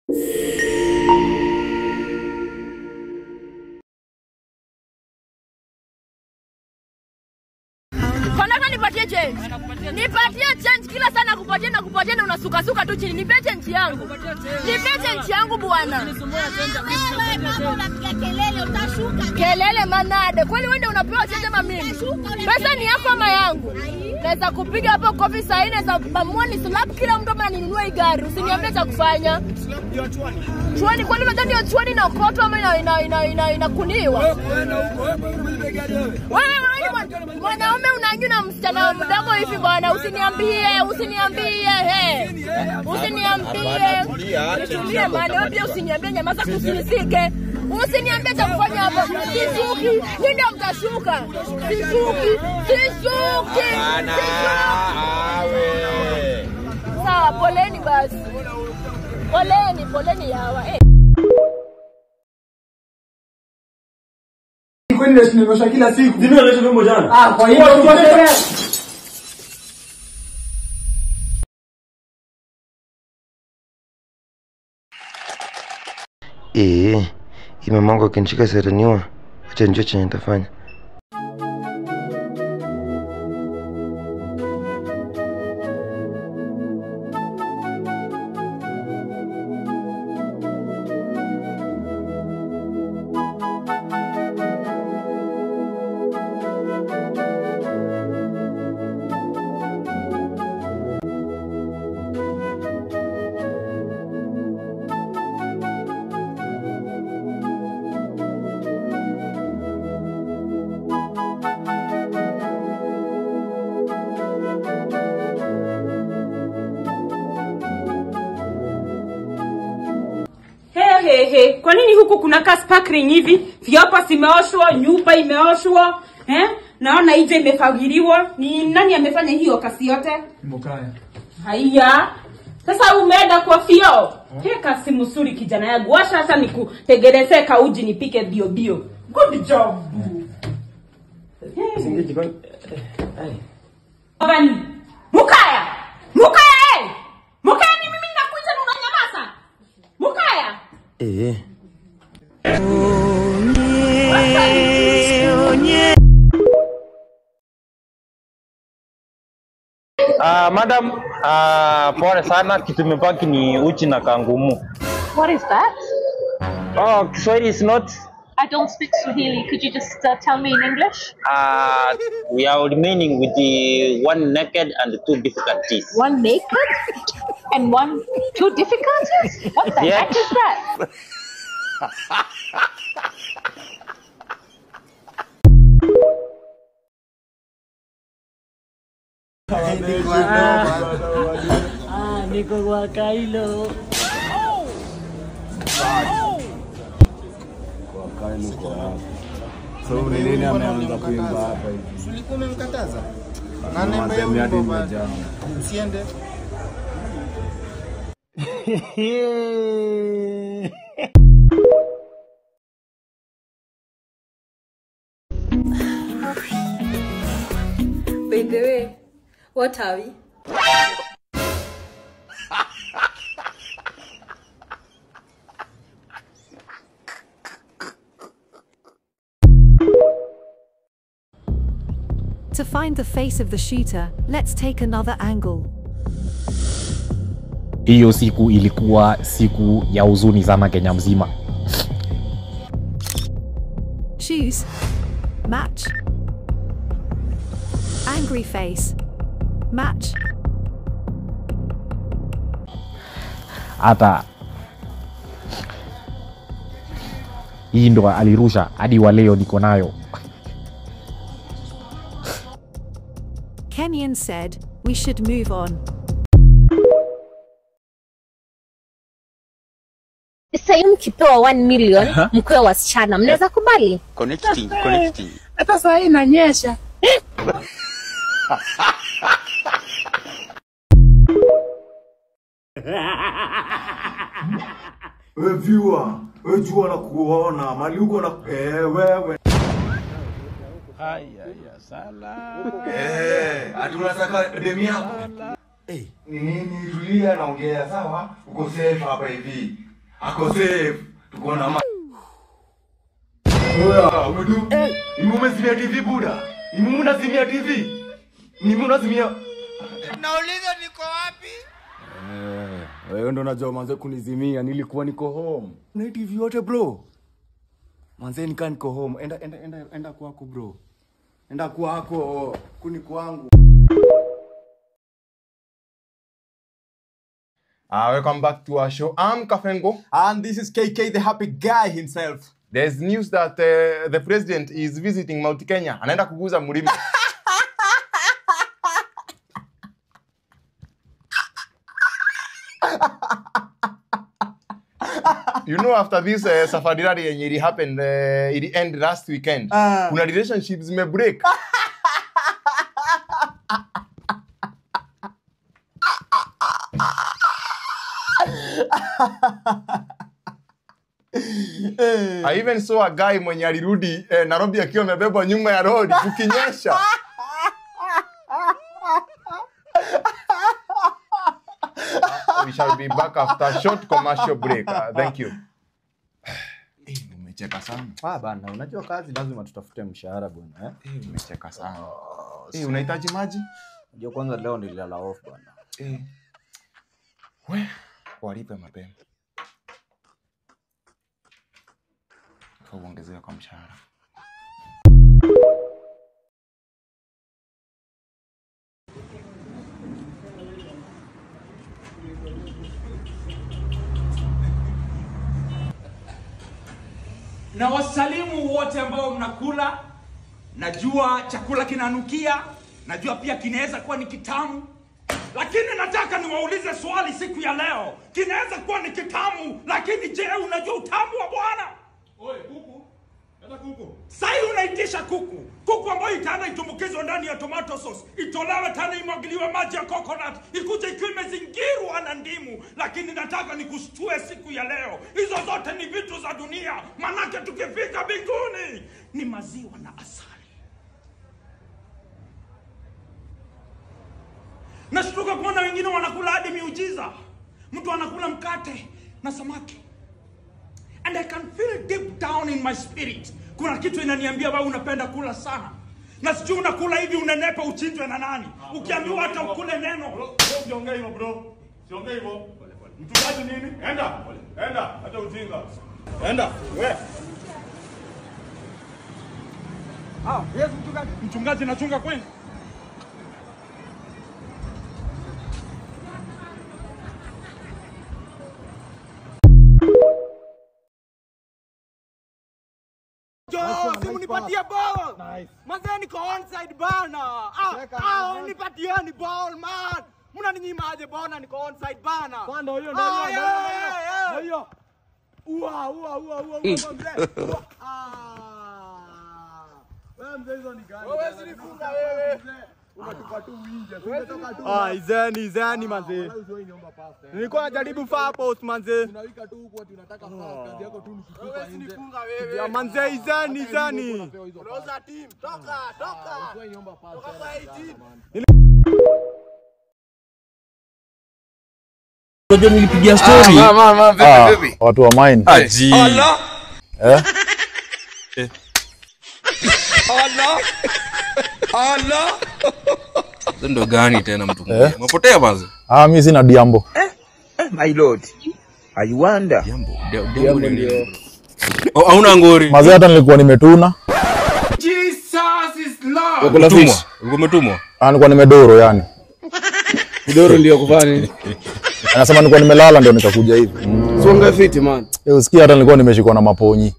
Kondakta, nipatie change. Nipatie change kila sana kupatie na kupatie na unasuka suka tu chini. Nipe change yangu. Nipe change yangu bwana. Wewe mama unapiga kelele utashuka. Kelele manade. Kweli wewe ndio unapewa change ama mimi? Pesa ni yako ama yangu? Naweza kupiga hapo kofi saa hii, naweza bamua ni slap kila mtu ama ninunue hii gari. Usiniambie cha kufanya. Slap ya chwani. Chwani kwani unadhani ya chwani na okotwa ama inakuniwa? Wewe kwenda huko, wewe gari wewe. Wewe mwanaume unanywa na msichana mdogo hivi bwana, usiniambie, usiniambie he. Usiniambie. Nitulie maana wewe pia usiniambie, nyamaza kusinisike. Usiniambie cha kufanya hapa. Sishuki. Nyinyi ndio mtashuka. Sishuki. Sishuki. Awe. Sawa, poleni basi. Poleni, poleni yawa. Kwani ndio kila siku. Mimi naleta vyombo jana. Ah, kwa hiyo Hii mamangu akinishika sitaniua. Acha nijue chenye nitafanya. He, kwa nini huku kuna ka sparkling hivi? Vyombo zimeoshwa, nyumba imeoshwa, eh? Naona nje imefagiliwa. Ni nani amefanya hiyo kazi yote? Mukaya. Haiya. Sasa umeenda kwa fio. He, kazi mzuri kijana yangu. Washa sasa nikutengenezee kauji nipike bio bio. Good job. Hey. Mukaya. Mukaya eh. Mukaya ni mimi nakuita na unanyamaza. Mukaya. Madam, pole sana, kitu imebaki ni uchi na kangumu. What is that? Oh, Kiswahili is not. I don't speak Swahili. Could you just tell me in English? We are remaining with the one naked and two difficulties. One naked and one two difficulties? What the heck is that? Niko kwa Kailo. Kwa Kailo kwa hapa. So ni nini ameanza kuimba hapa hivi? Ulikuwa umemkataza? Na nembe hiyo baba. Usiende. By the way, what are we? To find the face of the shooter, let's take another angle. Hiyo siku ilikuwa siku ya huzuni sana Kenya mzima. Choose. Match. Angry face. Match. Hata hii ndo alirusha hadi wa leo niko nayo. Kenyan said we should move on. Sasa mkipewa 1 million mkiwa wasichana mnaweza kubali? Connecting. Hata sasa inanyesha. Wewe viewer, wewe jua na kuona, mali uko na wewe. Haya ya sala. Ati unataka demu yako? Ni nini? Tulia naongea sawa? Uko safe hapa hivi. Ako safe. Tuko na ma. Oya, umedu. Umezimia TV buda. Unazimia TV. Unazimia. Nauliza niko wapi? Wewe ndo unajua manze kunizimia, nilikuwa niko home. Na TV yote bro. Manze nikaa niko home. Enda enda enda enda kwako bro. Enda kwako, kuni kwangu. Welcome back to our show. I'm Kafengo. And this is KK, the happy guy himself. There's news that the president is visiting Mount Kenya. Anaenda kuguza mlima. You know, after this safari rally yenye it happened, it ended last weekend. Kuna relationships may break. I even saw a guy mwenye alirudi Nairobi akiwa amebebwa nyuma ya lori kukinyesha. We shall be back after short commercial break. Thank you. Umecheka sana. Ah bana, unajua kazi lazima tutafute mshahara bwana, eh? Umecheka sana. Unahitaji maji? Unajua kwanza leo nililala off bwana. We, walipe mapema. Kwa uongezeka kwa mshahara. Na wasalimu wote ambao mnakula. Najua chakula kinanukia, najua pia kinaweza kuwa ni kitamu, lakini nataka niwaulize swali siku ya leo. Kinaweza kuwa ni kitamu, lakini je, unajua utamu wa Bwana? Oi, kuku. Hata kuku. Sai unaitisha kuku. Kuku ambayo itaenda itumbukizwe ndani ya tomato sauce, itolewe tena imwagiliwe maji ya coconut, ikuje ikiwa imezingirwa na ndimu. Lakini nataka nikushtue siku ya leo. Hizo zote ni vitu za dunia. Manake tukifika mbinguni ni maziwa na asali. Nashtuka kuona wengine wanakula hadi miujiza. Mtu anakula mkate na samaki. And I can feel deep down in my spirit, kuna kitu inaniambia wewe unapenda kula sana. Na sijui unakula hivi unenepa uchinjwe na nani. Ukiambiwa hata ukule neno. Usiongee hivyo bro. Usiongee hivyo. Mchungaji nini? Enda. Enda, hata ujinga. Enda. Wewe. Ah, yes mchungaji. Mchungaji nachunga kweli. Nipatie ball. Nice. Manze niko onside bana. Nipatieni ball man. Mnaninyima aje bana, niko onside bana. Bana hiyo ndio hiyo. Ua ua ua ua mzee. Wewe mzee hizo ni gani? Wewe usinifunga wewe. Unatupa tu nje. Tumetoka tu. Izeni izeni manze. Nilikuwa najaribu far post manze. Unawika tu huko ati unataka fast, kazi yako tu ni kutupa nje. Wewe usinifunga wewe. Ya manze izeni izeni. Rosa team toka toka. Toka kwa hii team. Unajua nilipigia story. Mama vipi vipi? Watu wa mine. Aji. Allah. Eh? Allah. Allah. Ndo gani tena mtu mwingine? Umepotea basi. Mimi sina diambo. My lord. I wonder. Diambo ndio. Oh, hauna ngori. Mazee hata nilikuwa nimetuna. Jesus is Lord. Umetumwa. Umetumwa. Nilikuwa nimedoro yani. Midoro ndio kufanya. Anasema nilikuwa nimelala ndio nikakuja hivi. Songa fiti man. Usikia hata nilikuwa nimeshikwa na maponyi.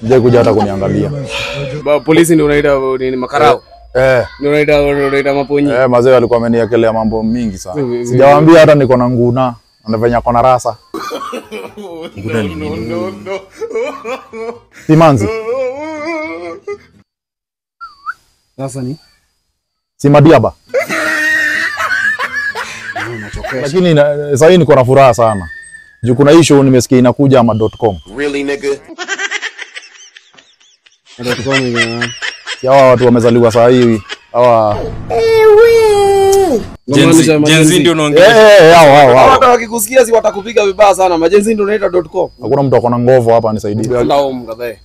Nje kuja hata kuniangalia. Ba polisi ndio unaita nini makarao? Ndio unaita maponyi. Mazee walikuwa wameniekelea mambo mingi sana. Sijawaambia hata niko na nguna, na venye kona rasa. Nguna ni nini? No no. Simanzi. Sasa ni si madiaba. Lakini sasa hii niko na furaha sana. Juu kuna issue nimesikia inakuja ama.com. Really nigga? .com ni hawa watu wamezaliwa saa hii. Hawa Gen Z ndio unaongelea. Eh, hao hao. Hata wakikusikia si watakupiga vibaya sana. Magen Z ndio unaita .com. Hakuna mtu akona ngovo hapa anisaidie. Enda home kadhaa.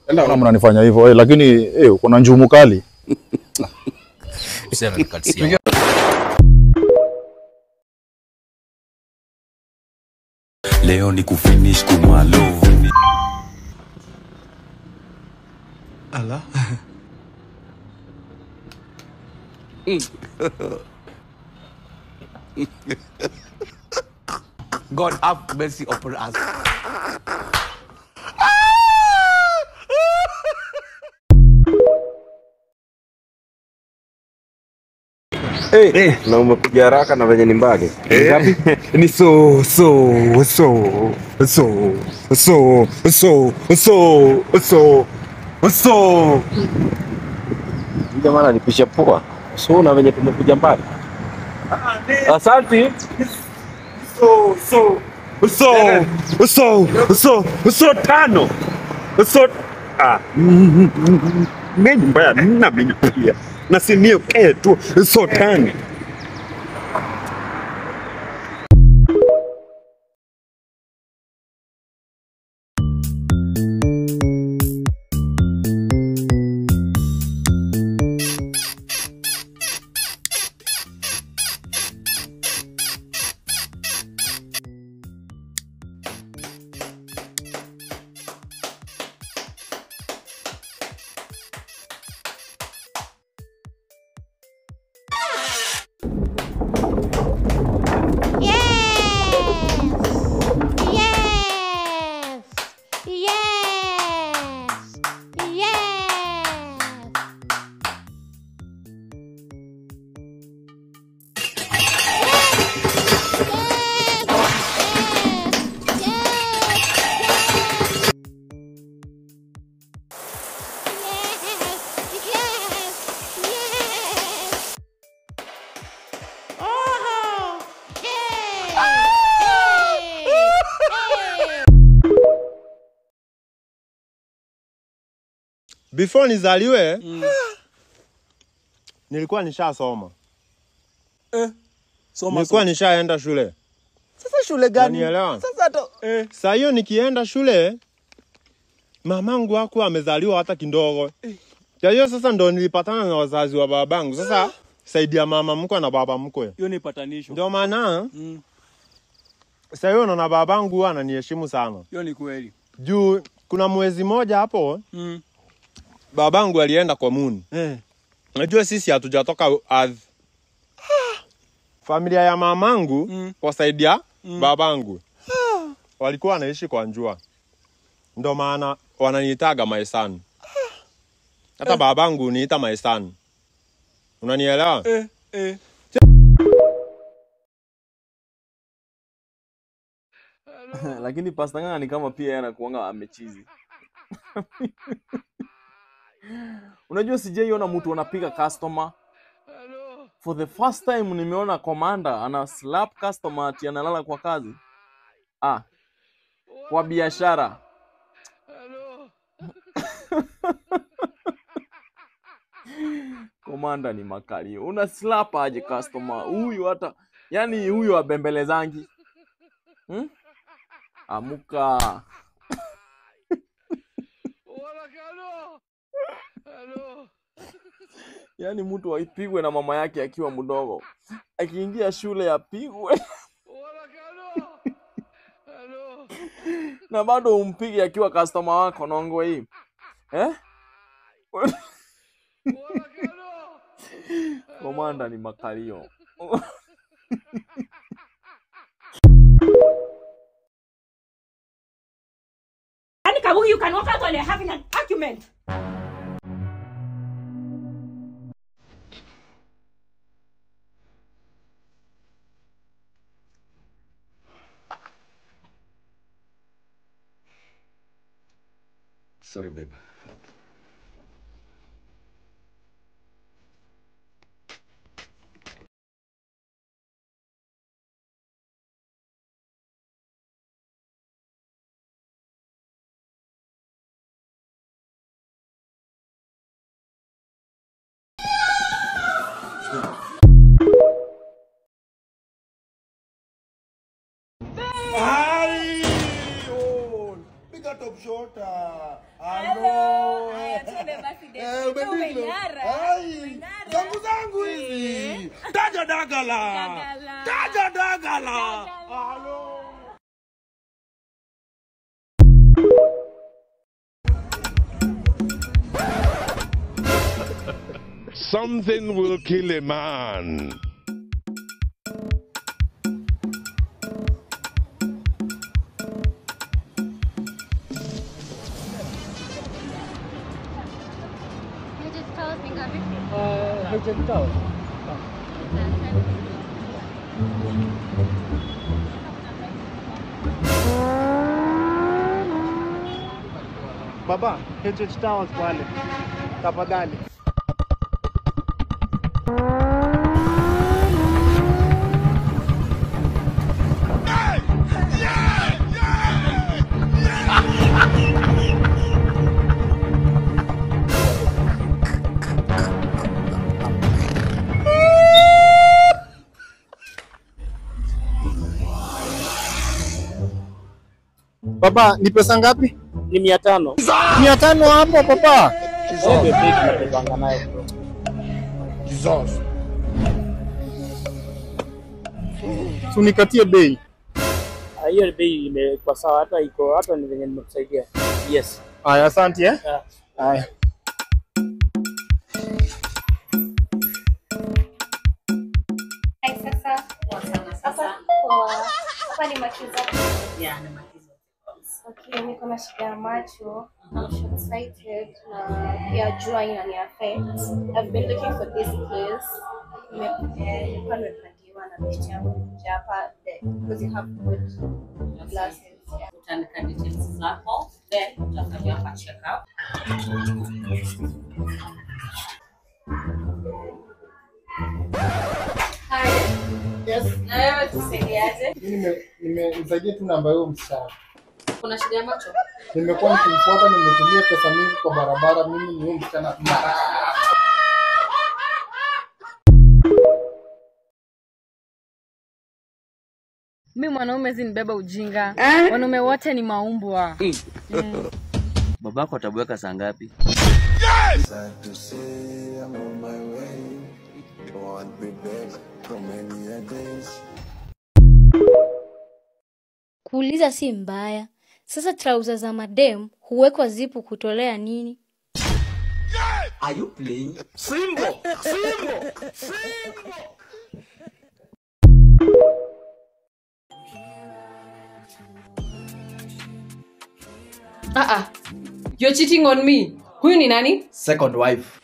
Enda mnanifanya hivyo eh, lakini kuna njumu kali. Usema nikatisia. Leo ni kufinish kumalo. Ala. God have mercy upon us. Hey, hey. Na umekuja haraka na venye ni mbali. Ngapi? Ni so so so so so so so so so. Jamaa ananipisha poa. So na venye tumekuja mbali. Asante. So so so so so so tano. So ah mimi mbaya na mimi pia. Na si nio tu so tano. Before nizaliwe, nilikuwa nishasoma. Soma. Nilikuwa nishaenda shule. Sasa shule gani? Unanielewa? Sasa hata Saa hiyo nikienda shule, mamangu hakuwa amezaliwa hata kidogo. Kwa hiyo sasa ndo nilipatana na wazazi wa babangu. Sasa saidia mama mkwe na baba mkwe. Hiyo ni patanisho. Ndio maana saa hiyo naona babangu huwa ananiheshimu sana. Hiyo ni kweli. Juu kuna mwezi moja hapo babangu alienda kwa moon. Unajua sisi hatujatoka ardhi. Familia ya mamangu kwa saidia babangu. Walikuwa wanaishi kwa njua. Ndio maana wananiitaga my son. Hata babangu uniita my son. Unanielewa? Lakini Pastor Ng'ang'a ni kama pia anakuanga amechizi. Unajua sijaiona mtu anapiga customer. For the first time nimeona commander ana slap customer ati analala kwa kazi. Ah. Kwa biashara. Commander ni makali. Una slap aje customer? Huyu hata yani huyu abembelezangi. Amuka. Yani mtu aipigwe na mama yake akiwa mdogo. Akiingia shule apigwe. Na bado umpige akiwa customer wako nongwe hii. Eh? Komanda ni makalio. Yani Kabugi, you can walk out while you're having an argument. Sorry, babe. Ai! Oh, piga top shot. Hello. Ai! Zangu zangu hizi. Taja dagala. Taja dagala. Hello. Something will kill a man. Baba, HH Towers pale. Tafadhali. Baba, ni pesa ngapi? Ni 500. 500 hapo papa. Jesus. Tunikatie bei. Hiyo bei imekuwa sawa, hata iko hata ni venye nimekusaidia. Yes. Aya, asante eh. Aya. Hai sasa. Sasa. Hapa ni makizo. Yeah, ni makizo. Okay, niko na shida ya macho. I'm short-sighted na pia jua inani affect. I've been looking for this place. Nilikuwa nimepangiwa na beshte yangu kuja hapa because you have good glasses. Yeah. Utaandika details zako, then utafanyiwa pa check up. Hi. Yes. Na wewe tusaidiaje? Mimi nimemsaidia tu namba hiyo msichana. Kuna shida ya macho? Nimekuwa nikimfuata, nimetumia pesa mingi kwa barabara, mimi ni huyu msichana. Mi mwanaume zinibeba ujinga. Wanaume wote ni maumbwa. Babako atabweka saa ngapi? Yes! Kuuliza si mbaya. Sasa trouser za madem huwekwa zipu kutolea nini? Are you playing? Simbo! Simbo! Simbo! You're cheating on me. Huyu ni nani? Second wife.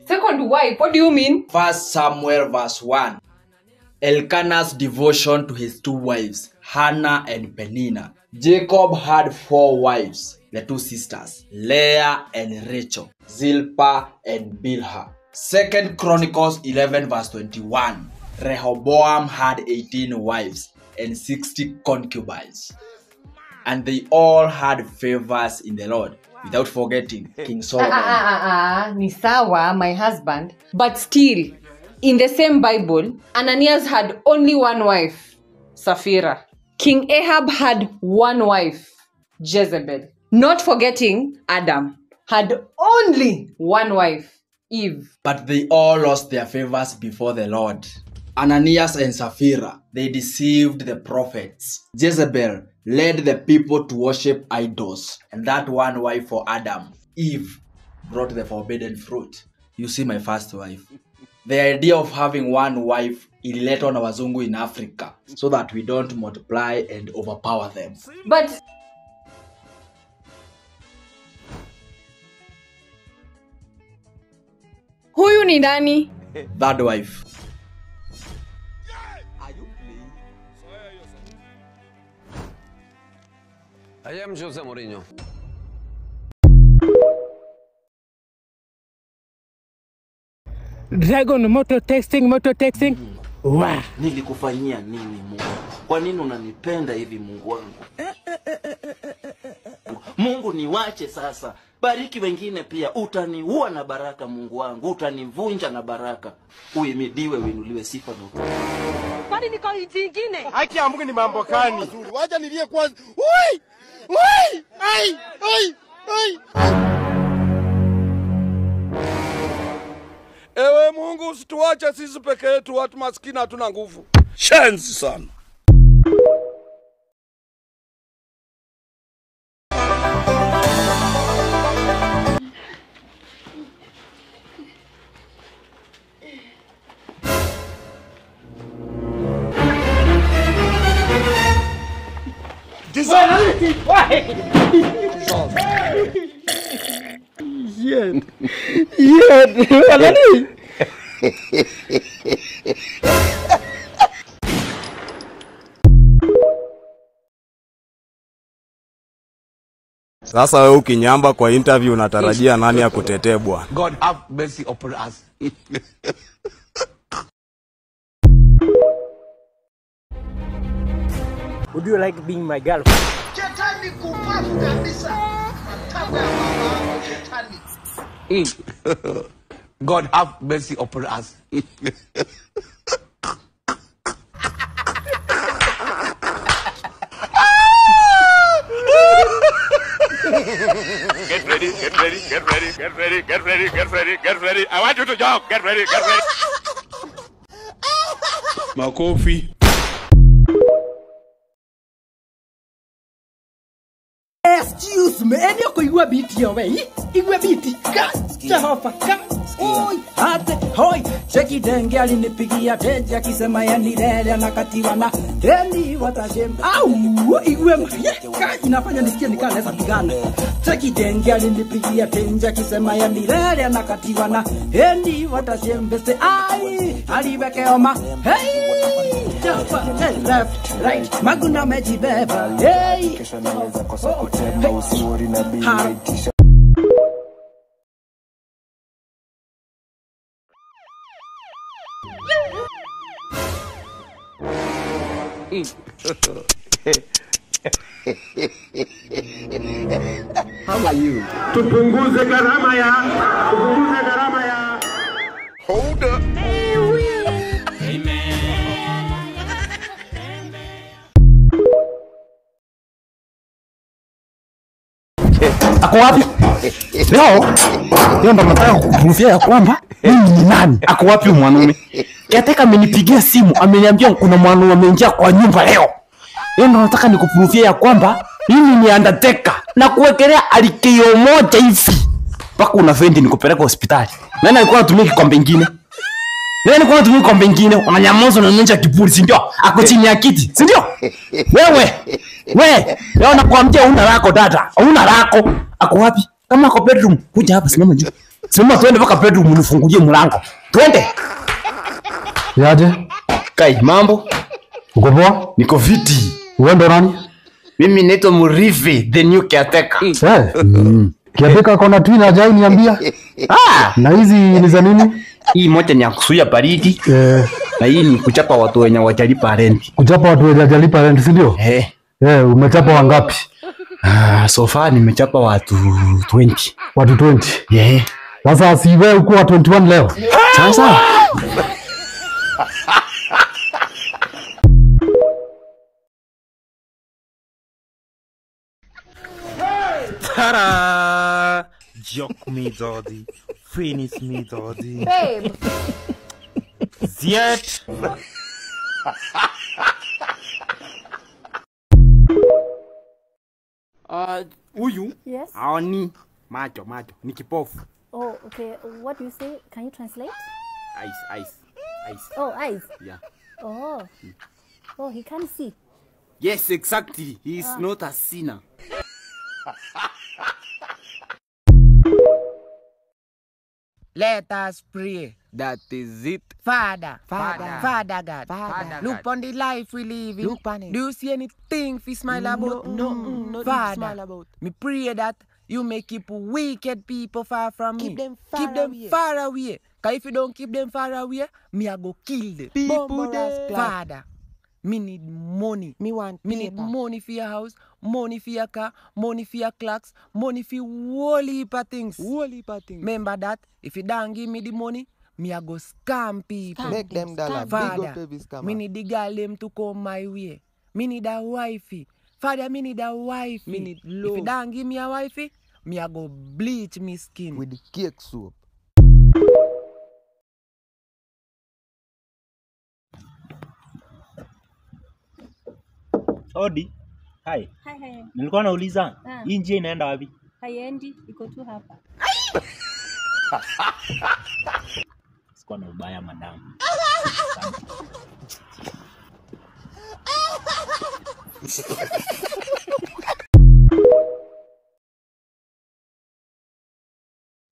Second wife? What do you mean? First Samuel verse 1. Elkanah's devotion to his two wives, Hannah and Peninnah. Jacob had 4 wives, the two sisters, Leah and Rachel, Zilpah and Bilhah. 2 Chronicles 11 verse 21. Rehoboam had 18 wives and 60 concubines. And they all had favors in the Lord, without forgetting King Solomon. Ni sawa, my husband. But still, in the same Bible, Ananias had only one wife, Sapphira. King Ahab had one wife, Jezebel. Not forgetting Adam had only one wife, Eve. But they all lost their favors before the Lord. Ananias and Sapphira, they deceived the prophets. Jezebel led the people to worship idols. And that one wife for Adam, Eve, brought the forbidden fruit. You see, my first wife. The idea of having one wife ililetwa na wazungu in Africa so that we don't multiply and overpower them. But huyu ni nani? Third wife. I am Jose Mourinho. Dragon moto texting. Wow. Nilikufanyia nini Mungu? Kwa nini unanipenda hivi Mungu wangu? Mungu niwache sasa. Bariki wengine pia. Utaniua na baraka Mungu wangu. Utanivunja na baraka. Uimidiwe, uinuliwe sifa na utukufu. Kwani niko nchi ingine? Haki ya Mungu ni mambo gani? Wacha nilie kwanza. Ui! Ui! Ai! Ai! Ai! Ewe Mungu usituache sisi peke yetu, watu maskini hatuna nguvu. Shenzi sana. Shit. Yeah, nani? Sasa wewe ukinyamba kwa interview unatarajia nani akutetee bwana? God have mercy upon us. Would you like being my girlfriend? Shetani kupafu kabisa. Matako ya mama yako shetani. God have mercy upon us. Get ready, get ready, get ready, get ready, get ready, get ready, get ready. I want you to jump. Get ready, get ready. Makofi. Excuse me, eni kuigua biti yo we. Igua biti. Ka Jehova ka. Oi, ate hoi. Cheki denge alinipigia teja akisema yanilele anakatiwa na deni watashem. Au, igua ka inafanya nisikie nikaa naweza pigana. Cheki denge alinipigia teja akisema yanilele anakatiwa na deni watashembese. Ai, aliweke oma. Hey, Jehova, hey, left, right. Maguna mejibeba. Hey. Kesho naweza kosa kutema usiwori na bila itisha. How are you? Tupunguze gharama ya, tupunguze gharama ya. Hold up. Ako wapi? Leo leo ndo nataka kukupruvia ya kwamba mimi ni nani. Ako wapi mwanaume? Caretaker amenipigia simu, ameniambia kuna mwanaume ameingia kwa nyumba leo. Leo ndo nataka nikupruvia ya kwamba mimi ni Undertaker na kuwekelea alikio moja hivi mpaka una vendi nikupeleka hospitali. Nani alikuwa anatumia kikombe kingine? Nani alikuwa anatumia kikombe kingine? Unanyamaza unanionyesha kiburi, si ndio? Ako chini ya kiti, si ndio? Wewe, we, leo nakwambia una lako dada, una lako. Ako wapi? Kama ako bedroom, kuja hapa simama juu. Simama twende mpaka bedroom unifungulie mlango. Twende. Yaje? Kai, mambo? Uko poa? Niko fiti. Wewe ndo nani? Mimi naitwa Murithi, the new caretaker. Eh. Caretaker kona twin hajai niambia. Ah, na hizi ni za nini? Hii moja ni ya kuzuia baridi. Eh. Na hii ni kuchapa watu wenye wajalipa rent. Kuchapa watu wenye wajalipa rent, si ndio? Eh. Eh, umechapa wangapi? Ah, so far nimechapa watu 20. Watu 20. Yeah. Sasa si wewe uko wa 21 leo. Sasa Ta-da! Joke me, daddy. Finish me, daddy. Babe. Ziet! Huyu Yes. Aoni macho macho, ni kipofu. Oh, okay. What do you say? Can you translate? Eyes, eyes, eyes. Oh, eyes. Yeah. Oh. Oh, he can't see. Yes, exactly. He is Ah. not a sinner. Let us pray. That is it. Father, Father, Father God, Father look God. on the life we live in. Look on it. Do you see anything fi smile about? No, nothing to Father, smile about. Me pray that you may keep wicked people far from Keep me. them far Keep them away. far away. Cause if you don't keep them far away, me a go kill them. People them. Father, me need money. Me want Me need paper. money for your house, money for your car, money for your clocks, money for whole heap of things. Whole heap of things. Remember that if you don't give me the money, Me a go scam people. Make them dollar. Big Father, up every scammer. Me need the girl them to come my way. Me need a wifey. Father, me need a wifey. Me need If you love. don't give me a wifey, me a go bleach me skin. With the cake soap. Odi. Hi. Hi, hi. Nilikuwa nauliza Ah. hii njia inaenda wapi? Haiendi, iko tu hapa. Sikuwa na ubaya madam.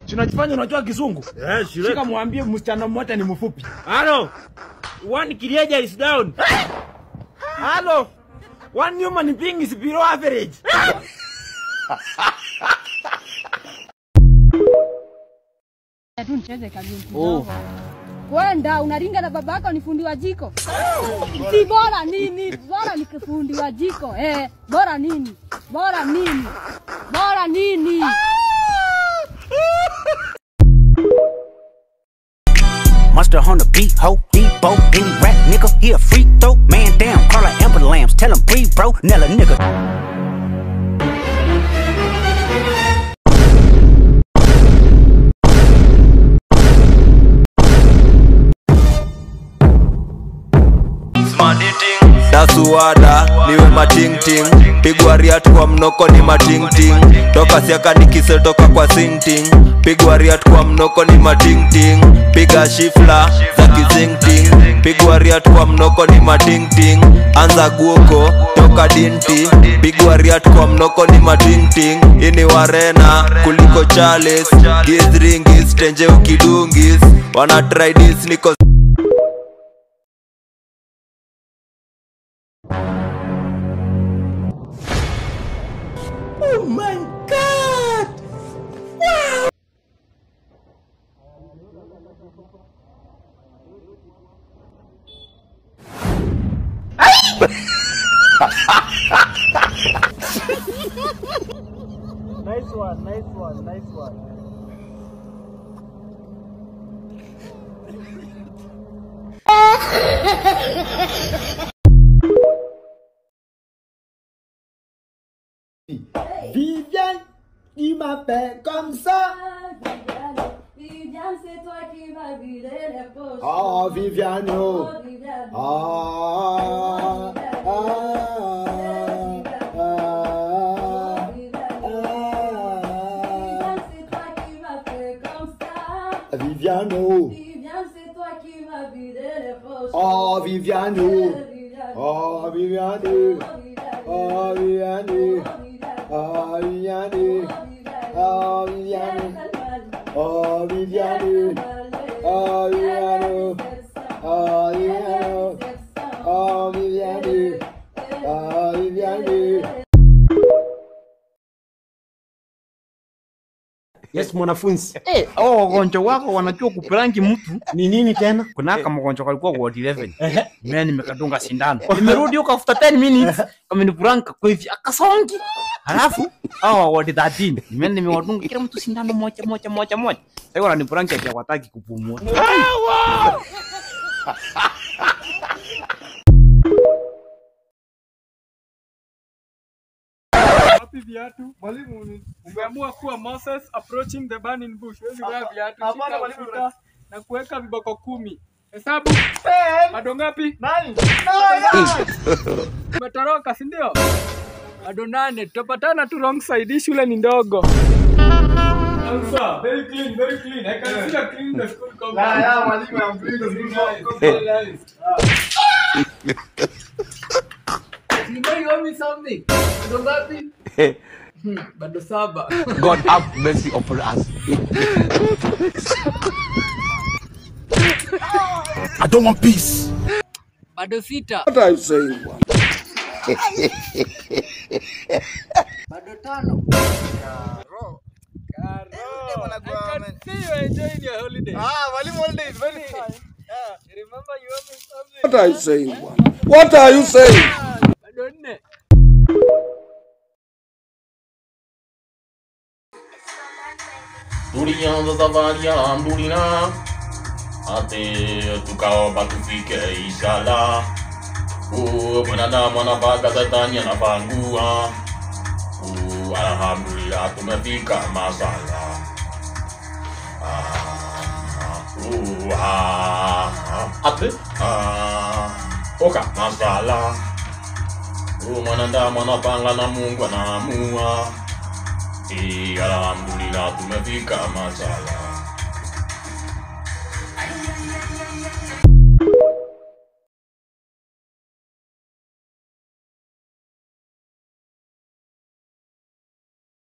Tunajifanya unajua kizungu. Shika mwambie msichana mmoja ni mfupi. Halo. One creature is down. Halo. One human being is below average. Tu nicheze kagame kidogo. Kwenda unaringa na babako ni fundi wa jiko. Si bora nini? Bora ni fundi wa jiko. Eh, bora nini? Bora nini? Bora nini? Mustard on the beat, ho, Debo, any rap nigga, he a free throw, man down, call her ambulance, tell him breathe, bro, Nella nigga. Dasuada niwe matingting, pigwa riat kwa mnoko ni matingting, toka siaka nikisetoka kwa sinting, pigwa riat kwa mnoko ni matingting, piga shifla za kizingting, pigwa riat kwa mnoko ni matingting, anza guoko toka dinti, pigwa riat kwa mnoko ni matingting, ini warena kuliko Charles, gizringis tenje ukidungis, wana try this niko Oh my God! Wow! Nice one, nice one, nice one. Viviane, il m'appelle comme ça. Viviane, c'est toi qui m'as vidé les poches. Oh, Viviane, oh. Oh, Viviane. Ah, ah, ah, ah, Viviane, c'est toi qui m'as fait comme ça. Viviane, oh. Viviane, c'est toi qui m'as vidé les poches. Oh, Viviane, oh. Oh, Viviane, oh. Viviane, oh, Viviane, oh, Viviane, oh, Viviane, oh, Viviane, oh, Viviane, oh, Viviane, oh, Viviane. Yes, mwanafunzi. Hao wagonjwa wako wanajua kupranki mtu. Ni nini tena? Kuna kama mgonjwa alikuwa ward 11. Mimi nimekadunga sindano. Nimerudi huko after 10 minutes, ameniprank kwa hivi akasongi. Halafu hao ward 13. Mimi nimewadunga kila mtu sindano moja moja moja moja. Sasa wananiprank ati hawataki kupumua. Wapi viatu? Mwalimu, umeamua kuwa Moses approaching the burning bush. Huwezi vaa viatu. Hapana, Shika mwalimu. ukuta na kuweka viboko 10. Hesabu. Bado ngapi? 9. Umetoroka, si ndio? Bado 8. Tutapatana tu wrong side. Hii shule ni ndogo. Answer. Very clean, very clean. I can see you clean the school compound. La, ya, mwalimu, I'm clean the school compound. You know you owe me something. Bado ngapi? Bado 7. God have mercy upon us. I don't want peace. Bado 6. What are you saying, bwana? Bado 5. Karo. I can see you enjoying your holiday. Ah, mwalimu, holiday is very fine. Yeah, remember you owe me something. What are you saying, bwana? What are you saying? Bado 4. Tulianza safari ya ndulina, Ate tukaomba tufike inshallah. Mwanadamu anapanga, shetani anapangua. Alhamdulillah tumefika masala. Ate oka masala. Mwanadamu anapanga na Mungu anaamua. Alhamdulillah tumefika masala.